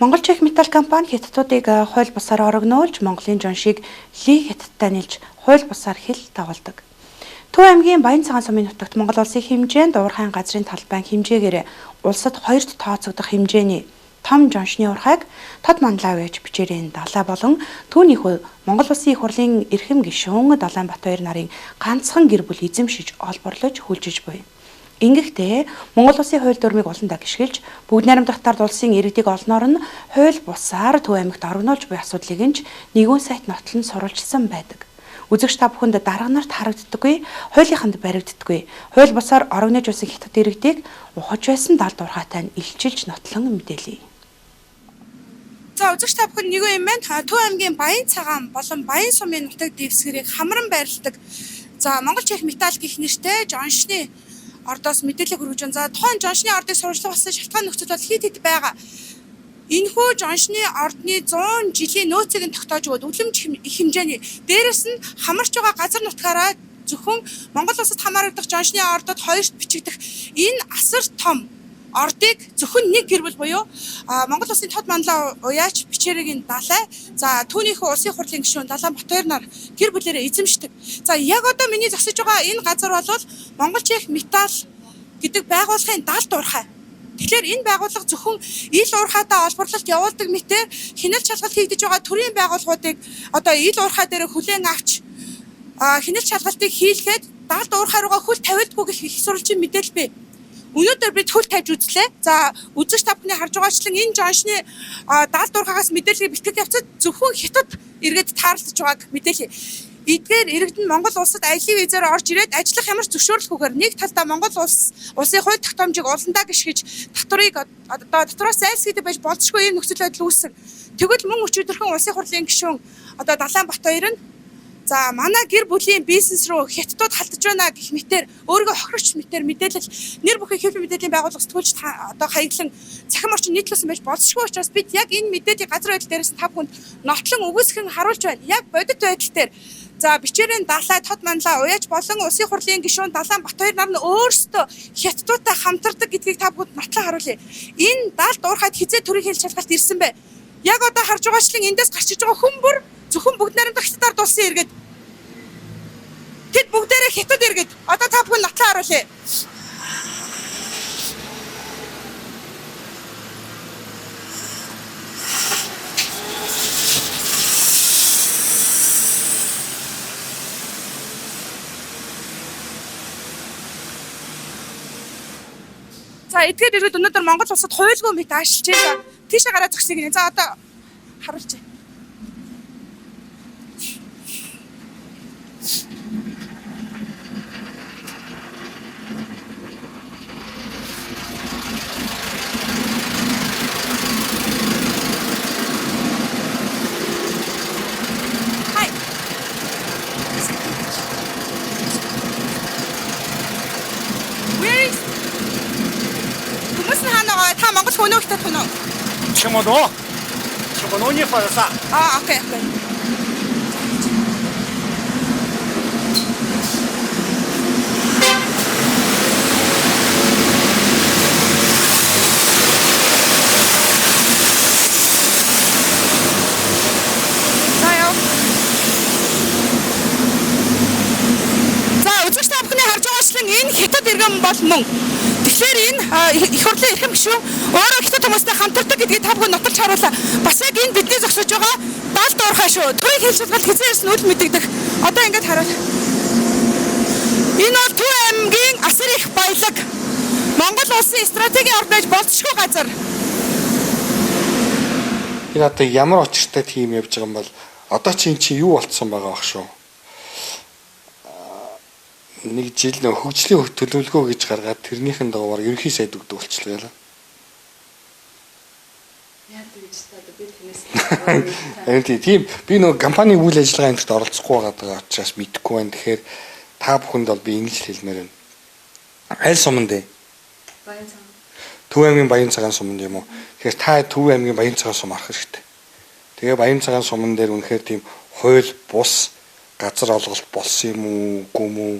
Монгол Чих Металл компани хятадуудыг хууль бусаар орогнуулж, Монголын жоншийг Ли хятадтай нийлж хууль бусаар хил дагуулдаг. Төв аймгийн Баян цагаан сумын нутагт Монгол улсын хэмжээнд уурхайн газрын талбайн хэмжээгээр улсад хоёрт тооцогдох хэмжээний том жоншны уурхайг Тод Манлай байж бичээрэн далай болон түүнийхөө Монгол улсын их хурлын эрхэм гишүүн Далайн Батбаяр нарын ганцхан гэр бүл эзэмшиж олборлож хүлжиж буй. Ингэхдээ Монгол улсын хууль дүрмийг уландаа гишгэлж, бүгд найрамдах улсын иргэдийг олноор нь хууль бусаар Төв аймагт орогнуулж буй асуудлыг нь ч нэгэн сайт нотлон сурвалжилсан байдаг. Үзэгч та бүхэнд дарга нарт харагддаггүй, хуулийнханд баригддаггүй, хууль бусаар орогнож байсан хятад иргэдийг ухаж байсан далд уурхайтай нь илчилж нотлон мэдээлье. За үзэгч та бүхэн нэгэн юм байна. Төв аймгийн Баян цагаан болон Баян сумын нутаг дэвсгэрийг хамран байрладаг. За Монгол Чих Металл гих нэртэй жоншны ордоос мэдээлэл хүргэж байна. За тухайн жоншны ордыг сурвалжлах болсон шалтгаан нөхцөл бол хит хит байгаа. Энэхүү жоншны ордны 100 жилийн нөөцийг нь тогтоож өгөөд үлэмж их хэмжээний дээрэс нь хамарч байгаа газар нутгаараа зөвхөн Монгол улсад хамаарагдах жоншны ордод хоёрт бичигдэх энэ асар том ордыг зөвхөн нэг гэр бүл буюу Монгол улсын Тод Манлай уяач Бичээрэгийн далай, за түүнийхөө улсын хурлын гишүүн Далайн Батбаяр нар гэр бүлээрээ эзэмшдэг. За яг одоо миний зогсож байгаа энэ газар бол Монгол Чих Металл гэдэг байгууллагын далд уурхай. Тэгэхээр энэ байгууллага зөвхөн ил уурхайтай олборлолт явуулдаг мэтээр хяналт шалгалт хийгдэж байгаа төрийн байгууллагуудыг одоо ил уурхай дээр хүлээн авч хяналт шалгалтыг хийлгээд далд уурхай руугаа хөл тавилдгүй гэх их сурвалжийн мэдээлэл бий. Өнөөдөр бид хөл тавьж үзлээ. За үзэгч та бүхний харж байгаачлан энэ жоншны далд уурхаагаас мэдээллийг бэлтгэх явцад зөвхөн хятад иргэд таарлаж байгааг мэдээлье. Эдгээр иргэд нь Монгол улсад аялын визээр орж ирээд ажиллах ямар ч зөвшөөрлөхгүйгээр нэг талдаа Монгол улсын хууль тогтоомжийг уландаа гიშгэж татварыг одоо татвараас зайлсхийдэг байж болзошгүй ийм нөхцөл байдал үүссэн. Тэгвэл мөн өчигдөрхөн улсын хурлын гишүүн одоо Далайн Батбаяр нь за манай гэр бүлийн бизнес рүү хятадууд халтж байна гэх мэтээр өөрийгөө хохирогч мэтээр мэдээлэл нэр бүхий хэвлэл мэдээллийн байгууллага сэтгүүлч одоо хаяглан цахим орчин нийтлүүлсэн байж болзошгүй учраас бид яг энэ мэдээллийг газар байдал дээрээс та бүхэнд нотлон үгүйсгэн харуулж байна. Яг бодит байдал дээр за Бичээрэн далай Тод Манлай уяач болон улсын хурлын гишүүн Далайн Батбаяр нар нь өөрсдөө хятадуудтай хамтардаг гэдгийг та бүхэнд нотлон харуулъя. Энэ далд уурхайд хизээ төрийн хил шалгалт ирсэн бэ? Яг одоо харж байгаачлан эндээс гарч иж байгаа хүн бүр зөвхөн бүгд найрамдах хятадаар дулсан иргэд. Тэд бүгдээрээ хятад иргэд. Одоо та бүхэн нотлон харуулъя. За эдгээр иргэд өнөөдөр Монгол улсад хуйлгүй мэт аашилж байна. Тийшээ гараа зогсъё гинэ. За одоо харуулчих. Hi. Where is Хүмүүс нь хаана байгаа? Та Монгол хүн үү, хятад хүн үү? 听不懂，听不懂你说的啥？ Аа, okay. За яа. За үзэгч та бүхний харж байгаачлан энэ хятад иргэн бол мөн. Тэгэхээр энэ их хурлын эрхэм гишүүн өөрөө хятад хүмүүстэй хамтардаг гэдгийг та бүхэн нотолж харуулаа. Бас яг энэ бидний зогсож байгаа далд уурхай шүү. Төрийн хил шалгалт хэзээ ирсэн үл мэдэгдэх. Одоо ингэж харуул. Энэ бол Төв аймгийн асар их баялаг. Монгол улсын стратегийн орд байж болзошгүй газар. Энэ одоо ямар учиртай тийм явж байгаа юм бол одоо чи эн чи юу болцсон байгаа бах шүү. Нэг жил нөө хөгжлийн төлөвлөгөө гэж гаргаад тэрнийхэн дагуу ерөнхий сайд өгдөг болчихлоо ялаа. Яадаг гэж та би танаас Харин тийм би нөгөө компани үйл ажиллагаа энэ төрт оролцохгүй байгаа учраас мэдэхгүй байна. Тэгэхээр та бүхэнд бол би ингэж хэлмээр байна. Аль суманд вэ? Баян цагаан. Төв аймгийн Баян цагаан суманд юм уу? Тэгэхээр та Төв аймгийн Баян цагаан сум арах хэрэгтэй. Тэгээ Баян цагаан суман дээр үнэхээр тийм хууль бус газар олголт болсон юм уу, үгүй юм уу?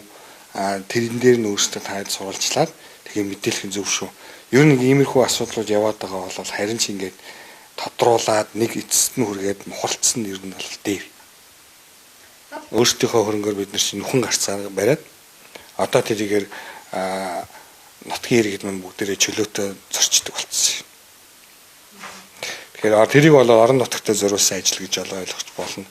А тэрэн дээр нь өөрсдөө та сурвалжлаад тэгээ мэдээлэх нь зөв шүү. Ер нь нэг иймэрхүү асуудлууд яваад байгаа бол харин ч ингээд тодруулаад нэг эцэст нь хүргээд мухалцсан нь ер нь бол дээр. Өөрсдийнхөө хөрөнгөөр бид нар чинь нүхэн гарцаа бариад одоо тэрийгээр нутгийн иргэд мань бүгдээрээ чөлөөтэй зорчдог болцсон юм. Тэгэхээр тэрийг бол орон нутагт зориулсан ажил гэж ойлгож болно.